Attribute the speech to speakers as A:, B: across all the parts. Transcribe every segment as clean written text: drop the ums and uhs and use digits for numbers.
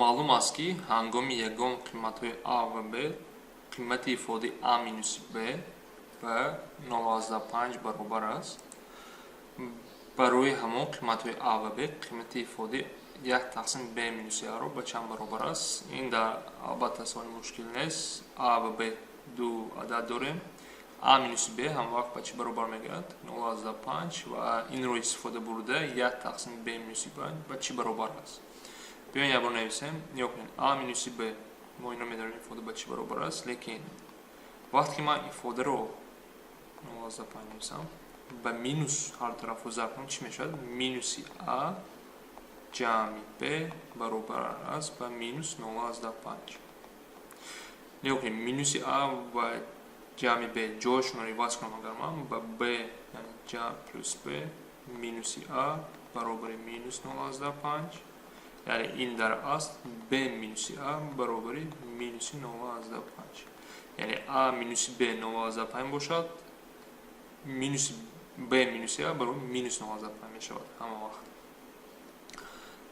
A: Маълум аст, ки ҳангоми ягон қиматҳои а ва б қимати ифодаи а минуси б ба 0,5 баробар аст. Барои ҳамон қиматҳои а ва б қимати ифодаи як тақсим б минуси аро ба чанд баробар аст? Ин дар албатта суоли мушкил нест. А ва б ду адад дорем. А минуси б ҳамвақт ба чӣ баробар мегардад? 0,5. Ва инро истифода бурда, як тақсим б минуси б ба чӣ баробар аст? Биёен, якбор нависем. Нигоҳ кунед, а минуси б, мо инро медонем, ифода ба чӣ баробар аст, лекин вақте ки ман ифодаро 0,5 нависам, ба минус ҳар тарафро зарб кунам, чӣ мешавад? Минуси а ҷамъи б баробар аст ба минус 0,5. Нигоҳ кунед, минуси а ва ҷамъи б ҷояшонро иваз кунам агар ман, ба б, яъне ҷамъ плюс б минуси а баробари минус 0,5, яъне ин дар асл б минуси а баробари минуси 0,5. Яъне а минуси б 0,5 бошад, минуси б минуси а баробари минус 0,5 мешавад ҳама вақт.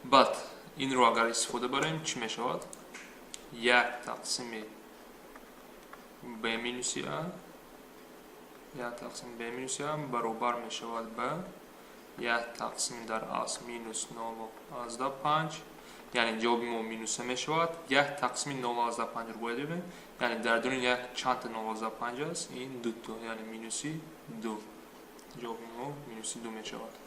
A: Баъд инро агар истифода барем, чӣ мешавад? Як тақсими б минуси а, як тақсими б минуси а баробар мешавад ба як тақсим дар асл минус 0,5, яъне ҷавоби мо минуса мешавад. Як тақсими 0,5-ро бояд бибинем, яъне дар дуни як чандта 0,5 аст? Ин дуто, яъне минуси ду. Ҷавоби мо минуси ду мешавад.